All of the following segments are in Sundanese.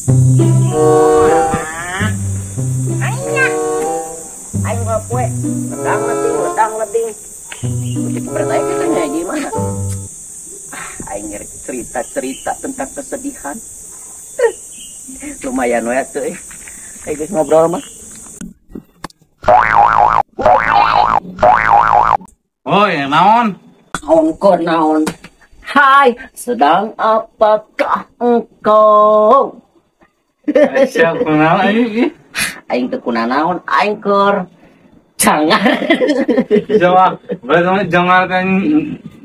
Aing mah poe ledang leding ledang leding. Kucing bertanya katanya gimana? Ah, aing cerita-cerita tentang kesedihan. Lumayan we atuh eh. Kayak geus ngobrol mah. Oh, ya naon? Ongko naon? Hai, sedang apakah engkau? Siap kunaon aing? Aing teu kunanaon, aing keur jangan. Jawa, berarti jangan kan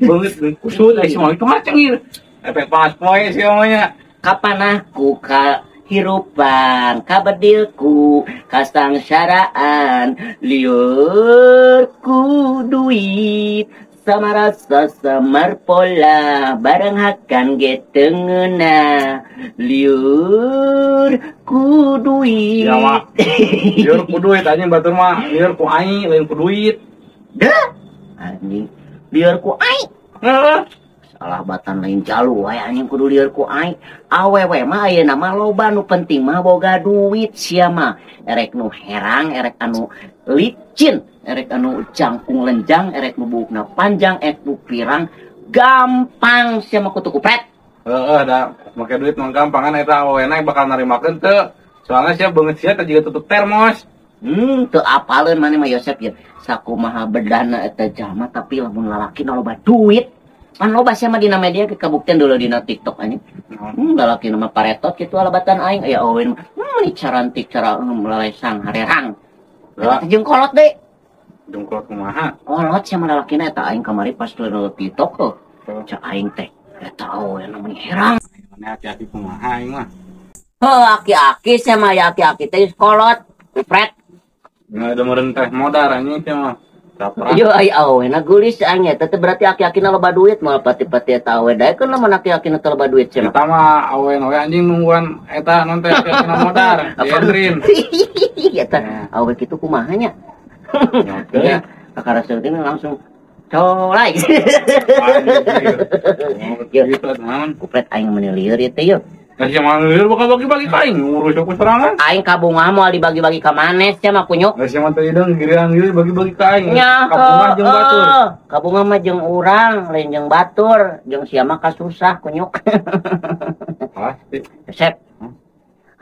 beungeut kusut ai semua itu mah cengir. Efek pangas poe sih omongnya. Kapan aku kahirupan, kabedilku, kasangsaraan, liurku duit, sama rasa samar pola, bareng hakan ge tengeuna, liur ku duit. Ya mah, liur ku duit anjing batur mah, liur ku aing lain ku duit. Dah, anjing, liur ku aing. Heeh. Salah batan lain jalu wae anjing kudu lieur ku aing. Awewe mah ayeuna mah loba nu penting mah boga duit sia mah. Erek nu herang, erek anu licin, erek anu jangkung lenjang, erek nu buukna panjang, erek nu pirang, gampang sia mah kutu kupret. Heeh, da make duit mah gampang kan eta awewena bakal narimakeun teu. Soalna sia beungeut sia teh jiga tutup termos. Teu apaleun maneh mah Yosep ya. Sakumaha bedana eta jalma tapi lamun lalaki loba duit. Pan loba sia mah dina media ke kabuktian dulu dina TikTok anjing. Lalaki nama paretot kitu alabatan aing aya awewe mah. Meni carantik cara melelesang harerang. Eta jeung kolot deui. Jeung kolot kumaha? Kolot sia mah lalakina eta aing kamari pas dulu TikTok tuh. Cak aing teh eta awewe meni herang. Mane aki-aki kumaha aing mah. Heuh, aki-aki sia mah ya aki-aki teh kolot, kupret. Nggak ada meureun teh modar anjing sia mah. Yo ai awe na gulis aing eta teh berarti aki-akina loba duit moal pati-pati eta awe daekeun lamun aki-akina teh loba duit cenah. Eta mah awe we anjing nungguan eta non teh aki-akina modar, dientrin. Eta awe kitu kumaha nya? Ya, kakara saeutik langsung colai. Yo, kupret aing meuni lieur ieu teh yo. Kasih mah lieur bakal bagi-bagi ka aing ngurus aku sorangan. Aing kabungah moal dibagi-bagi ka maneh sia mah kunyuk. Kasih mah teh hidung giliran lieur bagi-bagi ka aing. Kabungah jeung batur. Kabungah mah jeung urang, lain jeung batur, jeung sia mah kasusah kunyuk. Pasti. Sep.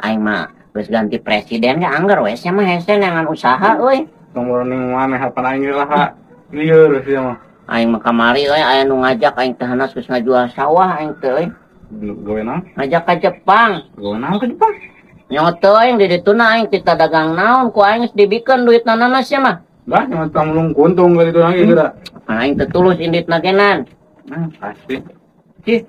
Aing mah geus ganti presiden ge angger we sia mah hese neangan usaha euy. Tong ning maneh harapan aing lah ha. Lieur sia mah. Aing mah kamari euy aya nu ngajak aing teh hanas geus ngajual sawah aing teh euy. Gawe naon? Ngajak ka Jepang. Gawe naon ka Jepang? Nyoto aing di ditu na aing tita dagang naon ku aing geus dibikeun duit nananas sia mah. Lah nyawa tamulung kuntung ka ditu lagi geura. Aing teh tulus inditna genan. Pasti. Cih.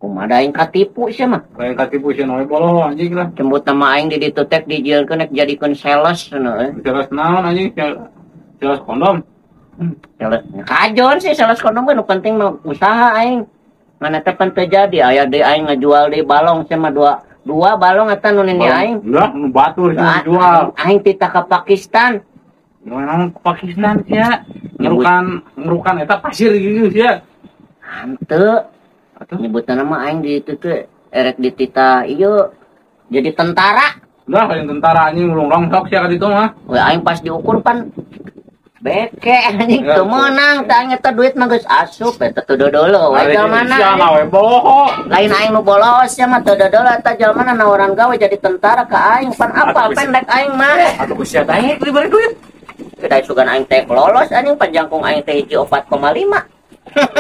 Kumaha aing katipu sia mah? Lain katipu sia we boloho anjing lah. Cembut nama aing di ditu teh dijieunkeun nek jadikeun sales cenah euy. Sales naon anjing? Sales kondom. Sales kajon sih sales kondom kan nu penting mah usaha aing. Mana teh pan teu jadi aya deui aing ngajual deui balong sia mah dua balong eta nu nini aing. Lah nu batur sia jual. Aing titah ka Pakistan. Nu naon ka Pakistan sia? Ngerukan eta pasir gitu sia. Hanteu. Atuh nyebutna mah aing di ditu teh erek dititah ieu jadi tentara. Lah lain tentara anjing ulung rongsok sia ka ditu mah. We aing pas diukur pan beke anjing teu meunang teh aing eta duit mah geus asup eta teu dodolo we jalmana. Sia mah we boho. Lain aing nu bolos sia mah teu dodolo eta jalmana nawaran gawe jadi tentara ka aing pan apa pendek aing mah. Atuh ku sia teh diberi duit. Kita sugan aing teh lolos anjing panjangkung aing teh hiji 4,5.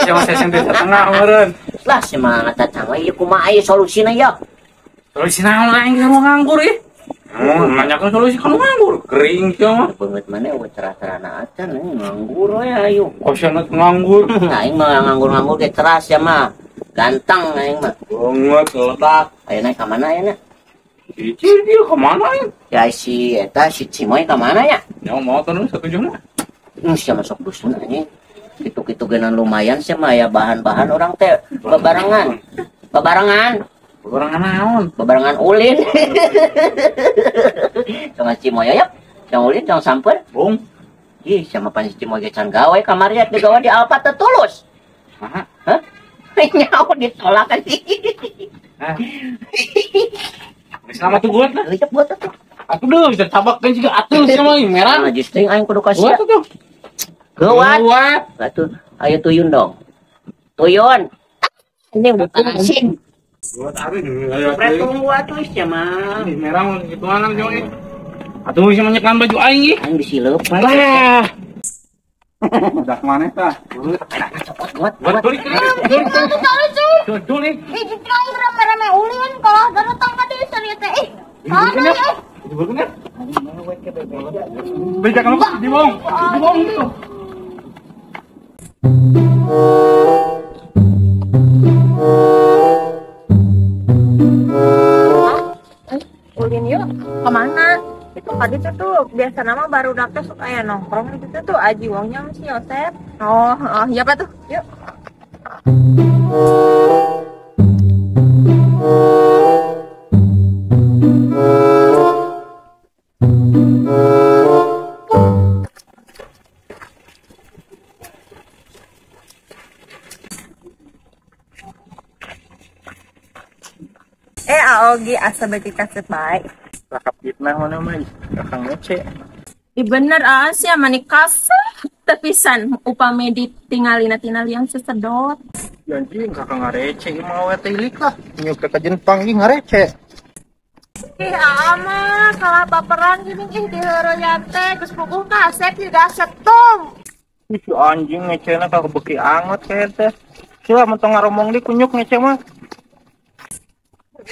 Sia mah sesente setengah meureun. Lah semangat cacang we ieu kumaha ieu solusina ieu? Solusi naon aing geus nganggur ih. Nanyakeun solusi ka nu nganggur, kering sia mah. Beungeut maneh eueuh cerah-cerahna acan nganggur we ayo. Kosiana nganggur. Aing mah nganggur-nganggur ge cerah sia mah. Ganteng aing mah. Beungeut ledak. Ayeuna ka mana ayeuna? Cicir dia ka mana aing? Ya si eta si Cimoy ka mana nya? Nya mau teh satujuhna. Sia masuk dusun anjing. Kitu-kitu genan lumayan sia mah aya bahan-bahan orang teh bebarengan. Bebarengan. Bebarengan naon? Bebarengan ulin. Jangan Cimoy yap. Jangan ulin, jangan samper. Bung. Ih, sama pan si Cimoy ge can gawe kamari rek digawe di Alfa teh tulus. Hah? Hah? Nyaho ditolak anjing. Hah? Sama tuh gua tah. Lihat gua tuh. Atuh deuh bisa cabakkeun juga atuh sama merah. Najis teuing aing kudu ka sia. Gua tuh. Geuwat. Atuh ayo tuyun dong. Tuyun. Ini bukan asing. Gua taruh dulu. Pret tunggu atuh sia mah. Merah mau gituan jeung ieu. Atuh bisa menyekan baju aing ih. Aing disileup. Lah. Udah mana tah? Copot gua. Tulik. Tulik. Ih, aing rame-rame ulin kalau datang ka dieu sia teh. Ih. Mana euy? Dibeurkeun. Beja kamu dibohong. Dibohong tuh. Ulin yuk kemana? Itu tadi tuh biasa nama baru dapet suka ya nongkrong gitu tuh Aji Wongnya sama si Yosep. Oh, iya apa tuh? Yuk. Aogi asa bagi kasep baik. Lakap fitnah mana mah kakang ngece. Ih bener sia mani kasep tepisan upami ditingalina tina liang sesedot. Anjing kakang ngarece ieu mah we teh ilik lah. Nyuk ka jenpang ieu ngarece. Ih ama kalah baperan gini ih diheureyan teh geus puguh kasep ieu setum. Ih si anjing ngecena ka beuki angot kayak teh. Sila mentong ngaromong di kunyuk ngece mah. Eh,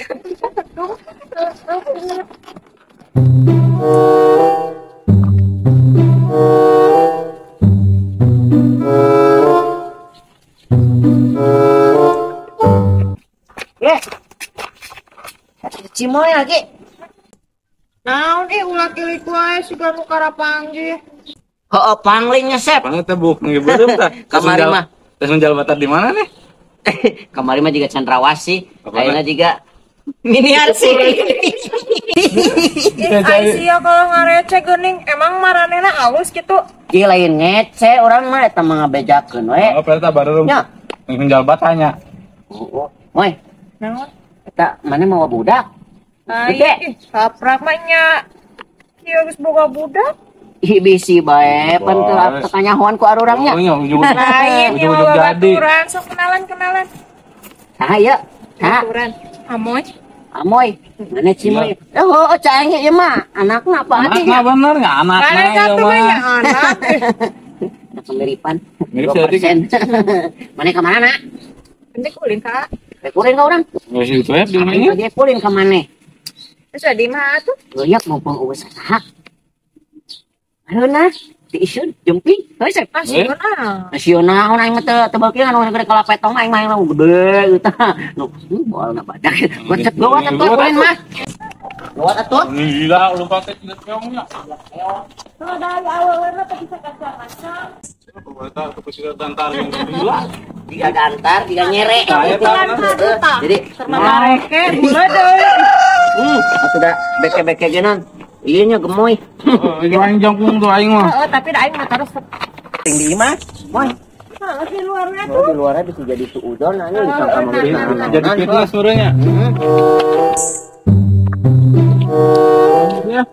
Cimoy lagi. Naon ulah kilik wae siga nu karapanggih. Heeh, pangling ngesep. Pangling teh buk ngeubeureum tah. Kamari mah. Teh menjal batar di mana nih? Kamari mah juga Chandrawasih, ayeuna juga Miniarsi. Ai sia kalau ngarece geuning emang maranehna alus gitu. Ih lain ngece urang mah eta mah ngabejakeun we. Oh, berarti baru nya. Menjal batanya. Heeh. Moy. Naon? Eta mana mawa budak? Gede. Saprak mah nya. Kieu geus boga budak. Ih bisi bae pan teu kanyahoan ku arurangnya. Lain ieu babaturan sok kenalan-kenalan. Saha ieu? Saha? Amoy. Amoy, mana Cimoy? Oh, caing ieu mah anakna apa Anakna bener nya anakna ieu mah. Anak. Ada kemiripan. Mirip 2%. Mana ka mana, Nak? Penting kulin ka. Kulin ka urang. Geus itu ya di mana? Dia kulin ka maneh. Terus di mana tuh? Geuyak mumpung eueuh saha. Areuna di isun jumping heuh sep. Nasional. Nasional aing mah teu beuki anu gede kalapetong aing mah nu gede eta. Nu bolna badak. Gocek gawat atuh kulin mah. Gawat atuh. Gila lu pakai tidak keongnya. Tuh dari awewe teh bisa kacang-kacang. Eta kepusiran dantar yang gila. Tiga gantar, tiga nyere. Jadi mareke buleud deui. Sudah beke-beke geunang. Iya nya gemoy. Heeh, aing jangkung tuh aing mah. Heeh, tapi da aing mah terus ting di imah. Moy. Heeh, di luarnya tuh. Di luarnya bisa jadi suudon anu disangka mah jadi fitnah surenya. Heeh.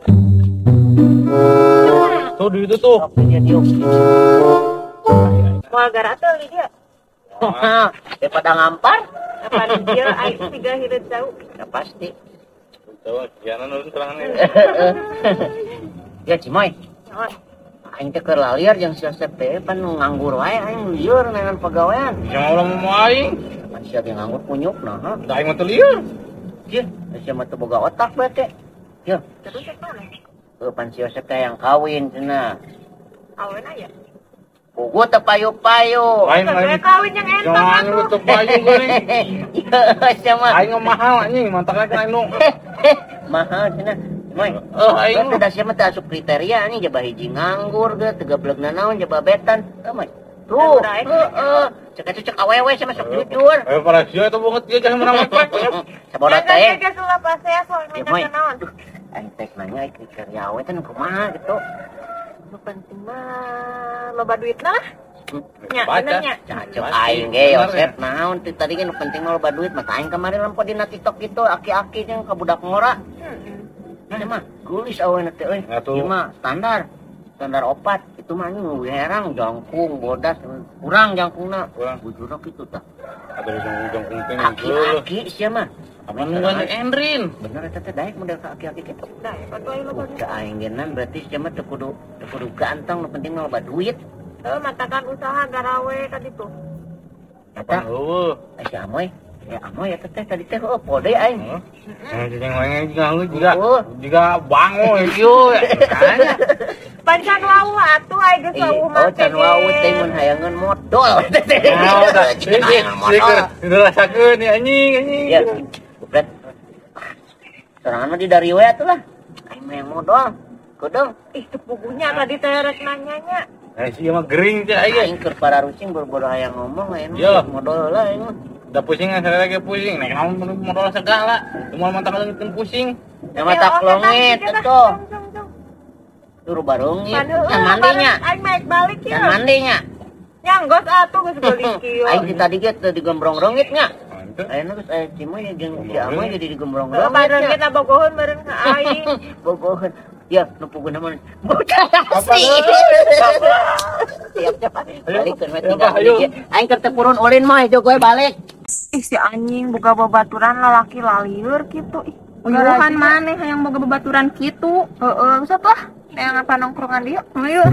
Tuh di itu tuh. Moal gara atuh li dia. Daripada ngampar. Apa dia aing tiga hidup jauh. Ya pasti. Tuh, jangan nurun terangannya. Ya Cimoy. Aing teh keur laliar jeung si Yosep teh pan nganggur wae aing lieur neangan pagawean. Jangan ulah mau aing. Pan sia ge nganggur kunyuk nah. Da aing mah teu lieur. Kieu, sia mah teu boga otak bae teh. Kieu. Terus mana? Heuh pan si Yosep teh yang kawin cenah. Kawin aya. Pugu teu payu-payu. Lain lain. Kawin yang entong Jangan lu teu payu geuning. Ieu sia mah. Aing mah mahal anjing, mantak lain nu. Mahal cenah. Moy. Oh, aing teh da sia mah teu asup kriteria anjing jaba hiji nganggur ge teu gablegna naon jaba betan. Heuh moy. Tuh, heeh. Cek atuh cek awewe sia mah sok jujur. Ayo para sia eta banget dia jangan menang prek. Sabodo teh. Geus ulah pasea soal minta naon. Aing teh nanya kriteria awe teh nu kumaha gitu. Nu penting mah loba duitna lah. Nya, bener nya. Cek aing ge Yosep naon teh tadi ge nu penting mah loba duit mah aing kemarin lempo dina TikTok gitu aki-aki jeung ka budak ngora. Ini mah geulis aweuna teh euy. Ieu mah standar. Standar opat. Itu mah anjing leuwih herang jangkung bodas kurang jangkungna. Bujurna kitu tah. Ada jangkung-jangkung teh. Aki-aki sia mah. Apa nungguan Endrin? Bener eta teh daek model ka aki-aki kitu. Daek atuh aya loba duit. Ka aing geuna berarti sia mah teu kudu ganteng, nu penting mah loba duit. Heuh, matakan usaha garawe ka ditu. Eta eueuh. Si Amoy, ya Amoy eta teh tadi teh heuh pode aing. Heeh. Jeung wae juga juga bango ieu. Pancan wau atuh aing geus wau mah. Oh, can wau teh mun hayangeun modol. Oh, tah. Dirasakeun anjing anjing. Ya. Kupret. Sorangan mah di dari we atuh lah. Aing mah yang modol. Kodong. Ih, teu puguhnya tadi teh rek nanyanya. Eh, si mah gering teh aing. Aing keur pararucing boro-boro hayang ngomong aing modol lah aing mah. Udah pusing kan lagi pusing. Nek naon modol segala. Cuma mantap leungit pusing. Ya mata klongit atuh. Turu barongit. Can mandinya. Aing mah balik ya. Can mandinya. Nyanggot atuh geus geulis kieu. Aing tadi ge teu digombrong reungit nya. Ayeuna geus aya Cimoy jeung si Amoy jadi digombrong reungit. Bareng kita bogoheun bareng ka aing. Bogoheun. Ya, nu puguna mah bocah asli. Siap siap. Balikeun we tinggal. Aing keur teu purun ulin mah jogoy balik. Ih si anjing boga babaturan lalaki lalieur kitu. Ih, uyuhan maneh hayang boga babaturan kitu. Heeh, geus atuh. Yang apa nongkrongan dieu? Ayo.